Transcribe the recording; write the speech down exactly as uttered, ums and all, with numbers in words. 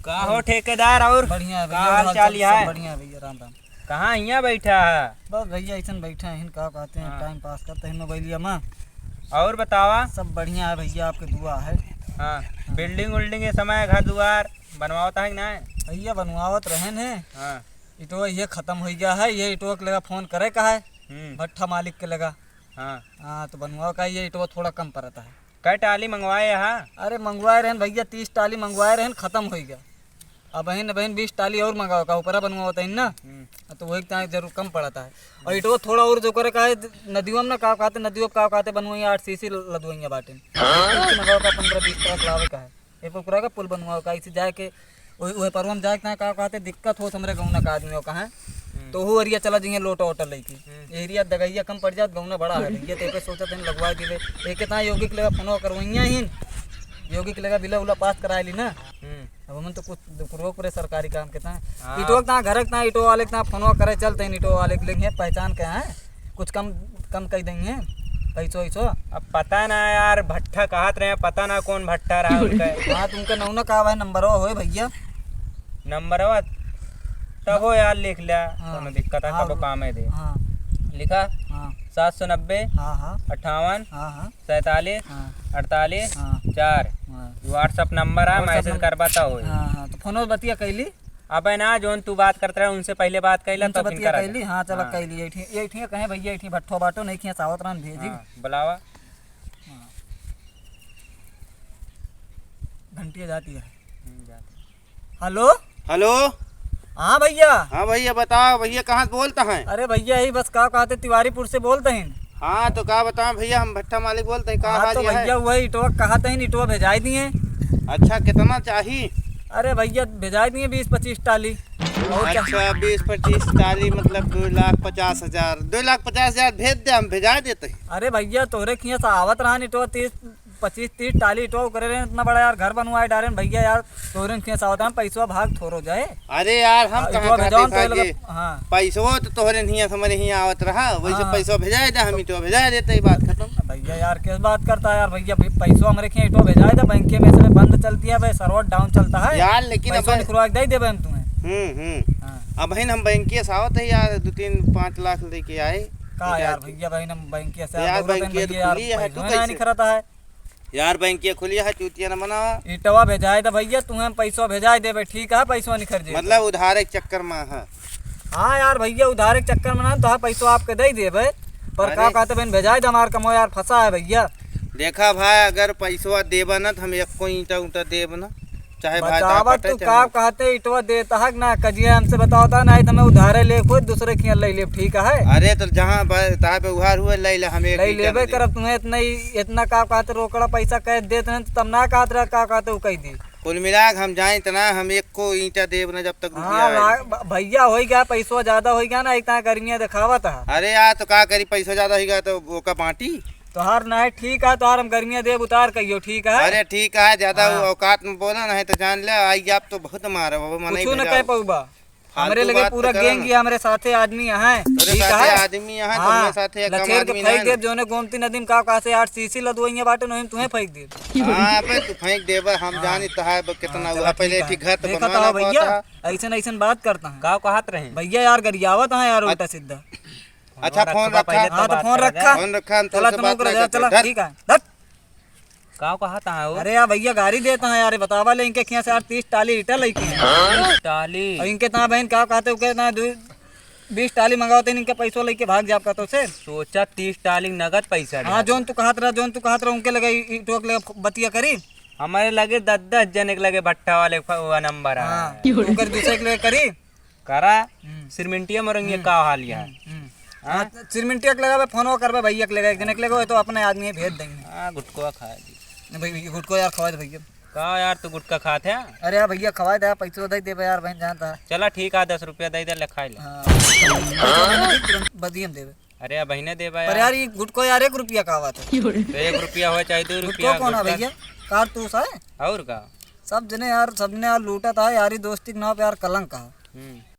का हो ठेकेदार, और बढ़िया है का भैया, हाल हाल चाल चाल सब है? बढ़िया है भैया, राम राम। कहाँ हियाँ बैठा है? बस भैया, ऐसन बैठा है, का कहते हैं, हाँ। टाइम पास करते हैं मोबाइलिया में। और बतावा? सब बढ़िया है भैया, आपके दुआ है। हाँ, हाँ। बिल्डिंग उल्डिंग ये समय घर दुआर बनवावत है कि ना? भैया, बनवावत रहन है। हाँ। इटवा ये खत्म हो गया है, ये इटवा के लगा फोन करे का है, हम्म। भट्ठा मालिक के लगा। हाँ। हाँ, तो बनवाओ का, ये इटवा थोड़ा कम पड़ता है। कै टाली मंगवाए हा? अरे, मंगवाए रहन भैया, तीस टाली मंगवाए रहन, खत्म हो गया। अब बहन, बहन बीस टाली और मंगाओ का, ऊपरा बनवाओ तहिन ना। हम्म। तो वही ताई जरूर कम पड़ता है। और इटवा थोड़ा और जो करे का है, नदियों में ना का कहते, नदियों का कहते बनवाइए, आठ सीसी लदवाइए बाटे। मंगाओ का, पन्द्रह बीस ट्रक लावे का है। ए पर ओकरा का पुल बनवाओ का, इसे जाए के, ओह, ओह परवा में जाए के ना का कहते दिक्कत होत हमरे गौना का आदमियों का है। हम्म। तो वो एरिया चला जाइए लोटा वोटा लेके। हम्म। एरिया दगैया कम पड़ जात, गौना बड़ा है भैया, तो एके सोचत हैं लगवाए दिले। एके ता योगी के लगा फोन करवैया ही, योगी के लगा बिला उला पास कराए ली ना। हम्म। अब हम तो कुछ दुकरो करे सरकारी काम के ता। हाँ। इटो के ता, घर के ता, इटो वाले के ता फोन करे चलते हैं, इटो वाले के लेंगे पहचान के हैं। कुछ कम, कम कइ देंगे, पैसो वैसो। अब पता ना यार, भट्ठा कहत रहे, पता ना कौन भट्ठा रहा उनका। हाँ, तो उनका नौना का है, नंबरवा होए भैया? नंबरवा तब हो यार, लिख लिया, हाँ। कोनो दिक्कत है, हाँ। कबो काम है दे। हाँ। लिखा? हाँ। सात सौ नब्बे, हाँ, हाँ। अट्ठावन, हाँ, हाँ। सैंतालीस, हाँ। अड़तालीस, हाँ। चार। हाँ। WhatsApp नंबर है, WhatsApp मैसेज नंबर। करबा तो होए। हाँ, हाँ, तो फोनो बतिया कैली? अबे ना, जोन तू बात करत रहे, उनसे पहिले बात कइला, उनसे तब फिर बतिया करा कइली? जा। हाँ, चला हाँ। कइली। ये ठीक, ये ठीक कहे भैया, ये ठीक भट्ठो बाटो, नहीं खिया सावत रहन भेजी। हाँ, बुलावा। हाँ। घंटिया जाती है। हम्म, जाती। हेलो? हेलो? हाँ भैया। हाँ भैया, बताओ भैया, कहाँ से बोलता है? अरे भैया, यही बस का कहते, तिवारीपुर से बोलते हैं। हाँ, तो का बताओ भैया, हम भट्ठा मालिक बोलते हैं, का हाँ, हाल तो ये है? भैया, वही इटवा कहा तहीन, इटवा भेजाई दिए। अच्छा, कितना चाही? अरे भैया, भेजाई दिए बीस पच्चीस टाली। और क्या? अच्छा, बीस पच्चीस टाली मतलब दो लाख पचास हजार, दो लाख पचास हजार भेज दे, हम भेजा देते हैं। अरे भैया, तोहरे खिया से आवत रहन इटवा तीस, पच्चीस तीस टाली इटवा करे रहे, इतना बड़ा यार घर बनवाए डारेन भैया यार, तोहरे खिया से आवत रहन, पैसवा भाग थोरो जाए। अरे यार, हम हाँ, कहाँ इटवा कहते भेजाओ तो ये भागे? लगा, हाँ। पैसवा तो तोहरे हिया से हमरे हिया आवत रहा, वैसे हाँ। पैसवा भेजाए दे, हम इटवा भेजाए देते, ही बात खत्म। भैया यार, किस बात करता है यार भैया, भाई, पैसवा हमरे खिया इटवा भेजाए दे, बैंक में से बंद चलती है भाई, server down चलता है। यार, लेकिन पैसवा अब निकलवा के दे देबे हम तुम्हें। हम्म, हम्म। हाँ। अब बहन हम बैंक से आवत है यार, दो तीन पाँच लाख लेके आए। का यार भैया, बहन हम बैंक से यार, आवत है बैंक भैया यार, खुली है, तू पैसवा कैसे? नहीं निकलता है। यार, बैंकिया खुली है, चूतिया न बनावा। इटवा भेजाए दे भैया, तुम्हें हम पैसवा भेजाए देबे, ठीक है, पैसवा निखर जाए। मतलब उधारे के चक्कर में है। हाँ यार भैया, उधारे के चक्कर में ना, तो हाँ, पैसवा आपके दे देबे, पर का अरे। कहते बहन, भेजाए दे, हमार कमो यार फंसा है भैया। देखा भाई, अगर पैसवा देबा ना, तो हम एक को ईंटा उंटा देब ना, चाहे भाई बतावा तू का कहते, इटवा देता है कि ना, कजिया हमसे बतावता, नहीं तो मैं उधारे ले खुद दूसरे खिया ले लेब, ठीक है? अरे, तो जहाँ ब-, तहाँ पे उधार हुए, ले ले, हम एक ले ईंटा लेबे दे देब। करब, तुम्हें इतना ही, इतना का कहते रोकड़ा पैसा कह देते हैं, तो तब ना कहत रहा, का कहते वो कह दी। कुल मिला के हम जाए इतना, हम एक को ईंटा देब ना जब तक रुपया हाँ, आए। ला-, ब-, भैया हो गया, पैसवा ज्यादा हो गया ना, इतना गर्मियाँ दिखावत है। अरे यार, तो का करी, पैसा ज्यादा हो गया तो ओका बांटी। तोहार ना है, ठीक है, तोहार हम गर्मियाँ देब उतार कहियो, ठीक है? अरे ठीक है, ज्यादा हाँ। औकात में बोला, नहीं तो जान ले, आई आप तो बहुत मारा बाबा, मना ही कुछो न भेजाओ। कह पउबा। फालतू हमरे लगे बात पूरा तो करा गैंग ना। ही हमरे साथे आदमी है, तोरे ठीक साथे है? आदमी है, हाँ, तोरे साथे एक लखेर आम के आदमी फेंक नहीं देब, ना। जोने गोमती नदी में का, का से आठ सीसी लदवइया बाटे, नोहिन तुहें फेंक देब। हाँ, अबे तू फेंक देबे, हम हाँ। जानी तो है, अब कितना हाँ, हुआ। चला पहले ठीक है। ठीक घर तो देखा बनवा था ना भैया, पाता। ऐसन, ऐसन बात करता है। का कहत रहे? भैया यार, गरियावत है यार, उल्टा अच्छा, सीधा। अच्छा, फोन रखा। हाँ, तो फोन रखा। फोन रखा, हम चला, तुमसे बात नहीं करते। चला, ठीक है, धत। का कहत है वो? अरे यार भैया, गाड़ी देता है यार, बतावा ले इनके खिया से यार, तीस टाली ईटा लेके हैं। तीस टाली? और इनके ता बहन का कहते, उनके ता दू-, बीस टाली मंगावते हैं, इनके पैसों लेके भाग जाब कहते से। सोचा, तीस टाली नगद पैसा हाँ, देता। जोन तू कहत रहा, जोन तू कहत रहा, उनके लगे ई-, ई टोक लगे बतिया करी। हमारे लगे दस दस जने के लगे भट्ठा वाले फ-, वो नंबर है। हाँ, उनकर दूसरे के लगे करी। करा, हम्म। सिरमिंटिया मरेंगे, हम्म। का हाल यहाँ? हम्म, हम्म। हाँ? हाँ, सिरमिंटिया के लगावे, फोन वो करबे, भैया के लगा, एक जने के लगा, तो अपने आदमी भेज देंगे। हाँ, गुटखा खा ली। नहीं भाई, भैया, गुटखा यार खवा दे भैया। का यार, तू गुटखा खात है? अरे यार भैया, खवा दे यार, पैसा दे देबे यार, बहन जानता है। चला ठीक है, दस रुपया दे दे, ले खा ले। हाँ, तुरंत बदियम देबे। अरे, अब बहिने देबा पर यार। यार, ये गुटखो यार, एक रुपया का आवत है। तो एक रुपया हो चाहे दो गुटखो रुपया, कौन है गुटखा। भैया? कारतूस है। और का? सब जने यार, सबने यार लूटत है, यारी दोस्ती के नाम पे यार कलंक है। हम्म।